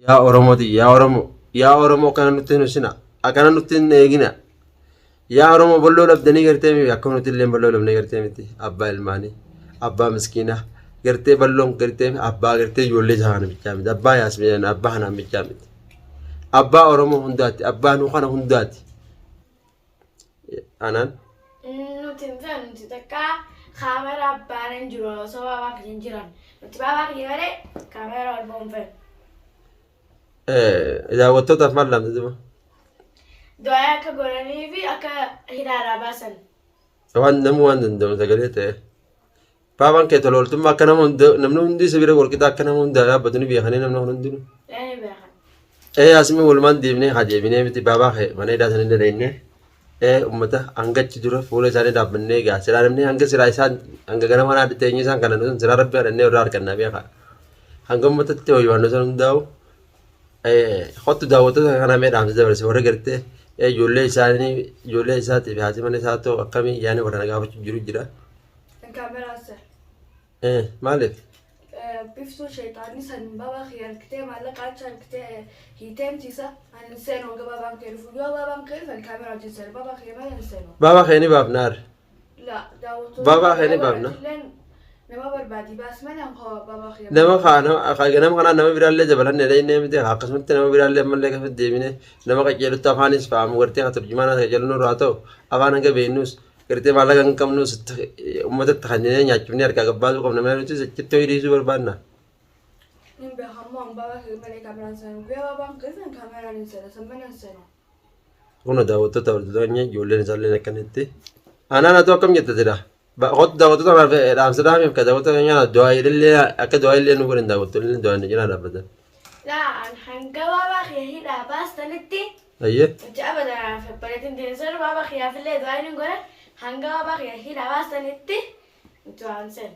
Yaa Oromooti, yaa Oromoo, yaa Oromoo, akkana nutti hin usina, akkana nutti hin eegina. Yaa Oromoo, balloo dhabdanii gartee miti, akka nuti illee balloo dhabnee gartee miti. Abbaa ilmaanii, abbaa miskiinaa, gartee balloon gartee abbaa gartee ijoollee isaa kana bichaa miti, abbaa Yaasmiin, abbaa kanaan bichaa miti. Abbaa Oromoo hundaati, abbaa nu kana hundaati. Anaan. Nuti hin feenu, nuti takka kaameraa abbaan hin jiru osoo baabaa kiyya hin jiran. Nuti baabaa kiyya malee kaameraa ol ba'uu hin feenu. Daawwattootaaf maal dhaamta duuba? Du'aa akka godhanii fi akka hidhaadhaa baasan. Waan namni waan danda'u sagalee ta'e. Baabaan kee tola ooltummaa akka nama hunda namni hundi isa bira walqixa akka nama hundaa dhaabbatu ni beekanii namni kun hundinuu. Ni beekan. Ee, asuma walumaan deemnee haa deebinee miti, baabaa kee mana hidhaa sanillee dhaqnee ee uummata hanga achi dura fuula isaanii dhaabbannee egaa silaa namni hanga silaa isaan hanga ganama kana teenyee isaan kana nuti silaa rabbi kadhannee irraa argannaa beekaa. Hanga uummatatti hoyyaan san hundaa'u kottu daawwattoota kana mee dhaamsa dabarse, warra gartee ijoollee isaanii, ijoollee isaatii fi haati mana isaa ta'u akkamii yaani warra na gaafachuu jiru jira. Kaameraa sir. Maaliif? Biftuu sheexaanni san baabaa kiyya harkitee maallaqa achi harkitee hiiteemtiisa. Ani hin seenu hanga baabaan kee dhufu. Yoo baabaan kee dhufe kaameraa wajjin seenu. Baabaa kiyya malee hin seenu. Baabaa kee ni baafna har. La daawwattoota. Baabaa kee ni baafna. Illeen nama barbaadi baas malee koo baabaa kiyya. Nama nama kanaa nama biraallee dabalanne dhayinee miti, akkasumatti nama biraallee ammallee akkasumatti deebine nama qajeelutti afaanis fa'aamu gartee haa turjumaanaa qajeelu nurraa haa ta'u, afaan hanga beeknus gartee maallaqa hin qabnus uummatatti kanneen nyaachifnee harkaa gabbaasuu qabna malee nutis achitti ho'i dhiisuu barbaanna. Hin beekamu, an baabaa kiyya malee kaameraan seenu. Guyyaa baabaan kee dhufe kaameraan hin seenu. San malee hin seenu. Kun daawwattoota hordoftoota keenya, ijoolleen isaallee akkanatti. Anaan atu akkam jetta jira? Kottu daawwattoota kanaaf dhaamsa dhaamiif ka daawwattoota keenya du'aa illee akka du'aa illee nu godhan, daawwattoonni du'aa nu cinaa dhaabbatan. Laa, an hanga baabaa kiyya hidhaa baastanitti Ayyee. nuti abadan febbareetiin deemsanu baabaa kiyyaafillee du'aa hin godhan, hanga baabaa kiyya hidhaa baastanitti nuti waan seenu.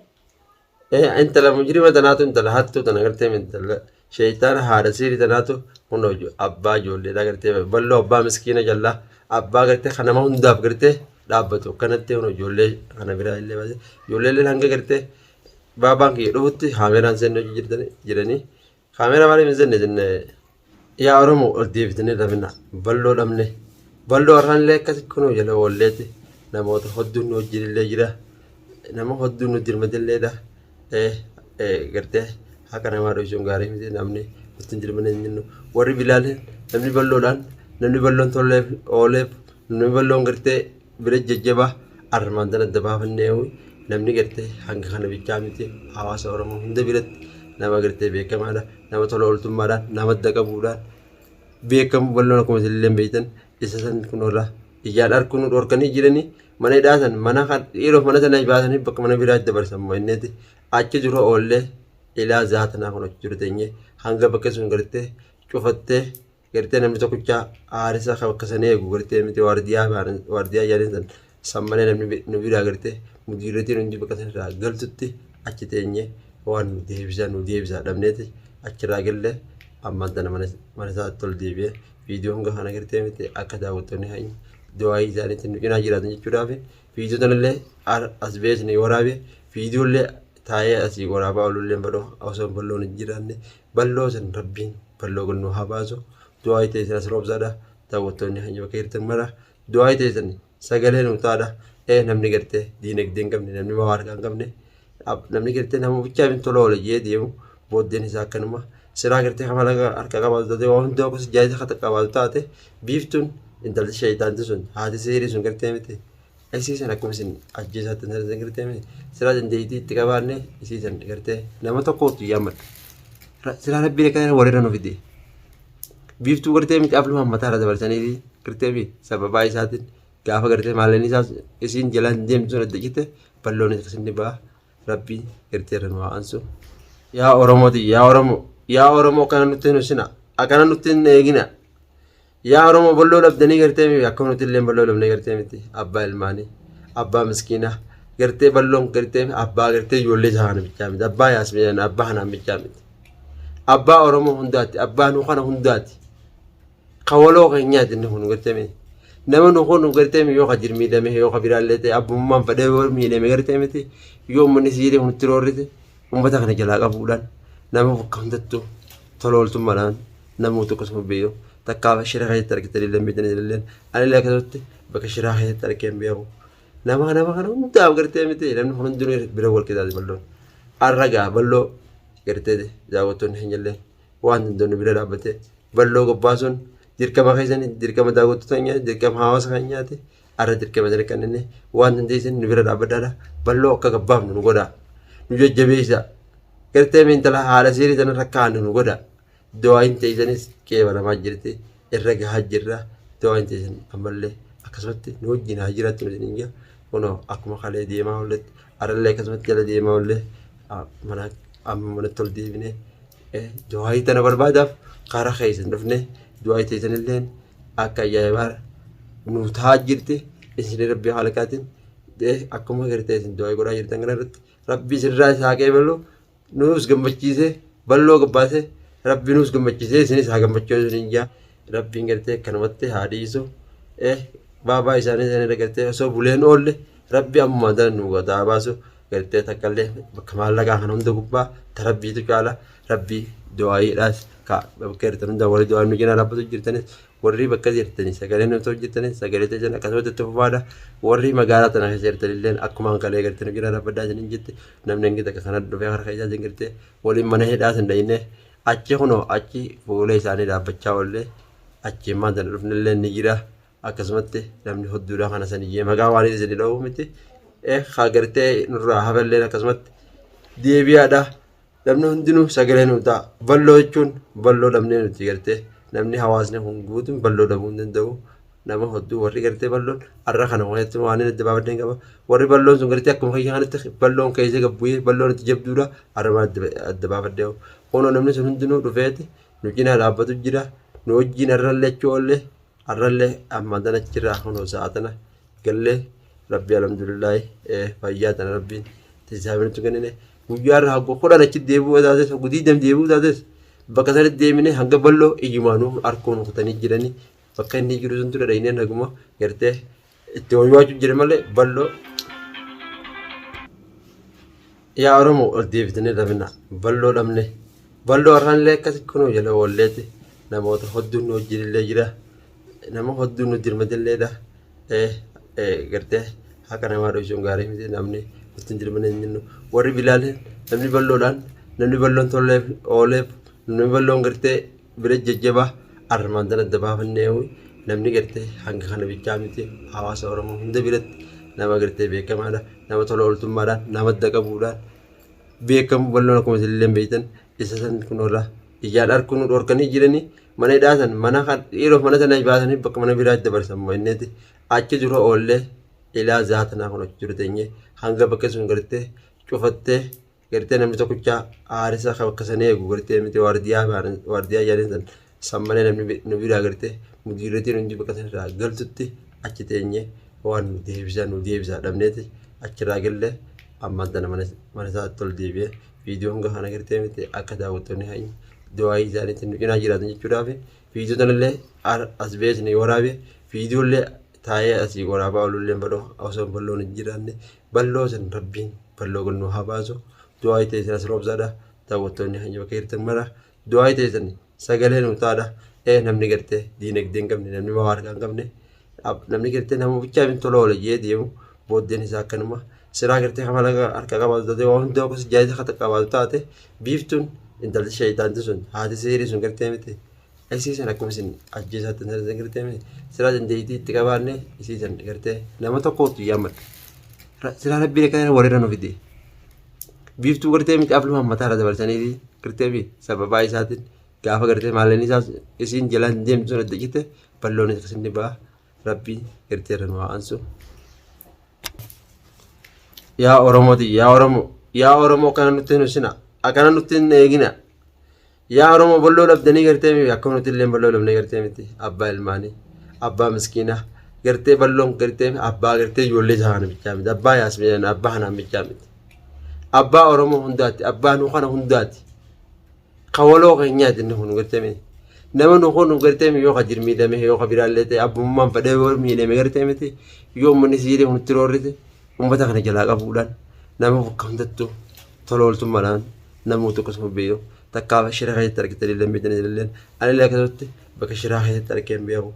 Intala mujrima tanaatu, intala hattuu tana gartee, intala sheeytaana haadha siirii tanaatu kun abbaa ijoolleedha gartee balloo, abbaa miskiina jallaa, abbaa gartee kan nama hundaaf gartee dhaabbatu akkanatti kun ijoollee kana biraa illee baasee ijoollee illee hanga gartee baabaan kiyya dhufutti kaameraan seenne hojii jirtanii jedhanii kaameraa maaliif hin seenne jenne. Yaa Oromoo, ol deebitanii dhabina balloo dhabne, balloo har'aan illee akkasi kunoo jala oolleeti, namoota hedduun nu wajjin illee jira, nama hedduun nu dirmatilleedha. Gartee haqa namaa dhoysuun gaarii miti, namni nutti hin dirmanne hin jennu. Warri bilaaleen namni balloodhaan, namni balloon tolleef ooleef, namni balloon gartee bira jajjabaa armaan tana adda baafannee, namni gartee hanga kana bichaa miti, hawaasa Oromoo hunda biratti nama gartee beekamaadha, nama tola ooltummaadhaan, nama adda qabuudhaan beekamu balloon. Akkuma isinillee beektan isa san kunoorra ijaan arguu nu dhorkanii jiranii mana hidhaa san, mana kan dhiiroof mana sana baasanii bakka mana biraatti dabarsan inneeti achi dura oollee ilaa zaatanaa kun achi dura teenyee hanga bakka sun gartee cufattee gartee namni tokkicha haarisa bakka sana eegu gartee miti, waardiyaa waardiyaa yaadeen san san malee namni nu biraa gartee mudiirratiin hundi bakka sana irraa galtutti achi teenyee waan nu deebisaa nu deebisaa dhabneeti achirraa gallee ammaan tana mana isaatti ol deebi'ee viidiyoo hanga kana gartee miti akka daawwattoonni keenya du'aayii isaaniitiin nu cinaa jiraatan jechuudhaaf viidiyoo tanallee as beesni waraabe, viidiyoolee taa'ee asii waraabaa oolullee badhoo osoo balloon hin jiraanne, balloo san rabbiin balloo gannuu haa baasu. Du'aayii teessan as roobsaadha, daawwattoonni keenya bakka jirtan mara du'aayii teessan sagalee nu taadha. Ee, namni gartee diinagdee hin qabne, namni waa harkaa hin qabne, namni gartee nama bichaa hin tola oola jee deemu booddeen isaa akkanuma. Silaa gartee kamala harka qabaatu taate, waan hundaa gosa jaayisa kata qabaatu taate, biiftuun intalli sheeyitaanti sun haati seerii sun gartee miti isii san akkuma isin ajjeesaatti san gartee miti silaa dandeettii itti qabaanne isii san gartee nama tokkootu yaammadha. Silaa rabbiin akkana walirra nu fide. Biiftuu gartee miti aflumaan mataarra dabarsanii fi gartee fi sababaa isaatiin gaafa gartee maalleen isaa isiin jalaan deemtu sun adda citte balloon akkasitti ba'a, rabbiin gartee irra nu haa ansu. Yaa Oromooti, yaa Oromoo, yaa Oromoo, akkana nutti hin usina, akkana nutti hin eegina. Yaa Oromoo, balloo dhabdanii gartee miti akka nuti illee balloo dhabnee gartee miti abbaa ilmaanii, abbaa miskiinaa gartee balloon gartee abbaa gartee ijoollee isaa kana bichaa miti, abbaa Yaasmiin, abbaa kanaan bichaa miti. Abbaa Oromoo hundaati, abbaa nu kana hundaati. Ka waloo keenyaati inni kun gartee miti. Nama nu kun gartee miti yoo ka jirmiidhame yoo ka biraallee ta'e abbummaan fedhee yoo miidhame gartee miti yoo uummanni siirii kun itti roorrite uummata kana jalaa qabuudhaan nama bakka hundattuu tola ooltummaadhaan. Namoota akkasuma beeku. Takkaa shira keessatti argitanii illee beektan illee anillee akkasumatti bakka shiraa keessatti argee hin beeku. Nama kana hundaaf gartee miti namni kun hundinuu bira wal qixaati balloon. Arra gaa balloo gartee daawwattoonni hin jallee waan danda'u bira dhaabbatee balloo gobbaasuun dirqama keessanii, dirqama daawwattoota keenyaati, dirqama hawaasa keenyaati. Arra dirqama sana kanneen waan dandeessan nu bira dhaabbadhaadha. Balloo akka gabbaafnu nu godhaa. Nu jajjabeessa. Gartee intala haadha seerii sana rakkaannu nu godha. Du'aayin teessanis qeebalamaa jirti. Irra gahaa jirra. Du'aayin teessan ammallee akkasumatti nu wajjin haa jiraattu nu isiniin jaa. Kunoo akkuma kalee deemaa oolletti arallee akkasumatti jala deemaa oollee mana amma manatti ol deebinee du'aayii tana barbaadaaf karaa keessan dhufne. Du'aayii teessanillee akka ajaa'ibaa nu ta'aa jirti. Isin rabbii haalaqaatiin akkuma gartee isin du'aayii godhaa jirtan kana irratti rabbii isinirraa isaa qeebalu, nuus gammachiise, balloo gabbaase rabbi nuus gammachiise, isinis haa gammachiisu isiniin jaa. Rabbiin gartee akkanumatti haa dhiisu. Baabaa isaanii sanirra gartee osoo buleen oolle rabbi ammumaan tana nu haa baasu. Gartee takkallee bakka maallaqaa kana hunda gubbaa ta rabbiitu caala. Rabbii du'aayiidhaas ka bakka jirtan hunda warri du'aa nu cinaa dhaabbatu jirtanis, warri bakka jirtanii sagalee nu ta'u jirtanis, sagalee teessan akkasumatti itti fufaadha. Warri magaalaa tana keessa jirtanillee akkuma hanqalee gartee nu cinaa dhaabbadhaa isiniin jetti. Namni hangi takka kana dhufee harka isaatiin gartee waliin mana hidhaa san dhayinee achi kunoo achi fuula isaanii dhaabbachaa oollee achi immaan tana dhufnillee ni jira. Akkasumatti namni hodduudha kana san iyyee maqaa waan isin dha'uu miti haa gartee nurraa hafalleen akkasumatti deebi'aadha. Namni hundinuu sagalee nu ta'a. Balloo jechuun balloo dhabnee nuti gartee namni hawaasni kun guutuun balloo dhabuu hin danda'u. Nama hedduu warri gartee balloon har'a kana keessatti waan inni adda baafadheen qaba. Warri balloon sun gartee akkuma kiyya kanatti balloon keessa gabbu'ee balloon itti jabduudha har'a waan adda baafadhee. Kunoo namni sun hundinuu dhufeeti nu cinaa dhaabbatu jira. Nu wajjin har'allee achi oollee har'allee amma tana achirraa kunoo sa'a tana gallee rabbi alhamdulillaahi fayyaa tana rabbiin tisaabinitu kennine. Guyyaa irraa hanga 10 achi deebi'uu taates, hanga 20 deebi'uu taates, bakka sanatti deemine hanga balloo ijumaanuu harkuun kutanii jiranii bakka inni jiru sun ture dhayneen haguma gartee itti waywaachuu jira malee balloo. Yaa Oromoo, ol deebitanii dhabina balloo dhabne. Balloo har'aanillee akkasi kunoo jala oolleeti namoota hedduun nu wajjinillee jira, nama hedduun nu dirmatilleedha. Gartee haqa namaa dhoysuun gaarii miti. Namni nutti hin dirmanne hin jennu. Warri bilaaleen namni balloodhaan namni balloon tolleef ooleef namni balloon gartee bira jajjabaa armaan tana adda baafannee namni gartee hanga kana bichaa miti, hawaasa Oromoo hunda biratti nama gartee beekamaadha, nama tola ooltummaadhaan nama adda qabuudhaan beekamu balloon. Akkuma isinillee beektan isa san kunoorra ijaan arguu nu dhorkanii jiranii mana hidhaa san mana dhiiroof mana sana baasanii bakka mana biraatti dabarsan inneeti achi dura oollee ilaa zaatanaa kun achi dura teenyee hanga bakka sun gartee cufattee gartee namni tokkichaa haarisa bakka sana eegu gartee miti waardiyaa waardiyaa jedhanii san san malee namni nu biraa gartee mudiirratiin hundi bakka sanarraa galtutti achi teenyee waan nu deebisaa nu deebisaa dhabneeti achirraa gallee ammaan tana mana isaatti ol deebi'ee viidiyoo hanga kana gartee miti akka daawwattoonni keenya du'aayii isaaniitiin nu cinaa jiraatan jechuudhaaf viidiyoo tanallee as beesni waraabe. Viidiyoollee taa'ee asii waraabaa oolullee badhoo osoo balloon hin jiraanne balloo san rabbiin balloo gannuu haa baasu. Du'aayii teessan as roobsaadha. Daawwattoonni keenya bakka jirtan mara du'aayii teessan sagalee nu taadha. Namni gartee diinagdee hin qabne, namni waa harkaa hin qabne, namni gartee nama bichaa hin tola oola jee deemu booddeen isaa akkanuma siraa gartee kamala harka qabaatu taate waa hunda akkas jaayisa kata qabaatu taate biiftuun intalli shayitaanti sun haati seerii sun gartee miti isii san akkuma isin ajjeesaatti san gartee miti siraa dandeettii itti qabaanne isii san gartee nama tokkootu yaammadha siraa rabbiin akkana walirra nu fide biiftuu gartee miti aflumaan mataarra dabarsanii gartee fi sababaa isaatiin gaafa gartee maalleen isaa isiin jalaan deemtu sun adda cite balloon akkasitti ba'a. Rabbiin gartee irra nu haa aansu. Yaa Oromooti, yaa Oromoo, yaa Oromoo, akkana nutti hin usina, akkana nutti hin eegina. Yaa Oromoo, balloo dhabdanii gartee miti akkuma nuti illee balloo dhabnee gartee miti abbaa ilmaanii, abbaa miskiinaa gartee balloon gartee abbaa gartee ijoollee isaa kana bichaa miti, abbaa Yaasmiin, abbaa kanaan bichaa miti, abbaa Oromoo hundaati, abbaa nu kana hundaati, kawaloo keenyaati. Inni kun gartee miti nama nu kun gartee miti yoo ka jirmiidhame yoo ka biraallee ta'e abbummaan fedhee yoo miidhame gartee miti yoo uummanni siirii kun itti roorrite uummata kana jalaa qabuudhaan nama bakka hundattuu tola ooltummaadhaan namoota akkasuma beeku. Takkaa shira keessatti argitanii illee hin beektan isinilleen. Anillee akkasumatti bakka shiraa keessatti argee hin beeku.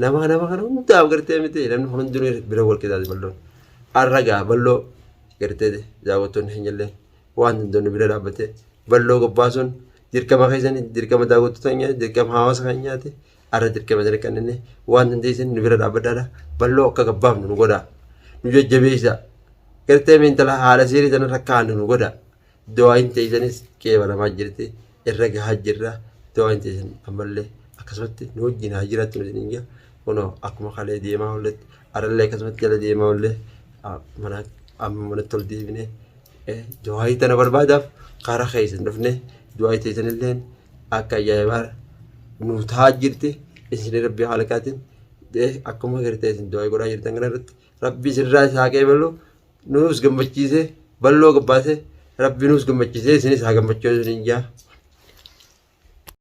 Nama nama kana hundaaf gartee miti namni kun hundinuu bira wal qixaati balloon. Arra gaa balloo gartee daawwattoonni hin jallee waan danda'u bira dhaabbatee balloo gobbaasuun dirqama keessanii dirqama daawwattoota keenyaati dirqama hawaasa keenyaati arra dirqama sana kanneen waan dandeessan nu bira dhaabbadhaadha balloo akka gabbaafnu nu godhaa nu jajjabeessa gartee intala haadha siirii tana rakkaannu nu godha du'aayin teessanis qeebalamaa jirti irra gahaa jirra du'aayin teessan ammallee akkasumatti nu wajjin haa jiraattu nu isiniin jaa kunoo akkuma kalee deemaa olletti arallee akkasumatti jala deemaa ollee mana amma manatti ol deebinee du'aayii tana barbaadaaf karaa keessan dhufne du'aayii teessanilleen akka ajaa'ibaa nu tahaa jirti isin rabbii haalaqaatiin akkuma gartee isin du'aayii godhaa jirtan kana irratti rabbii isinirraa isaa qeebalu nuus gammachiise balloo gabbaase rabbi nuus gammachiisee isinis haa gammachiisu isiniin jaa.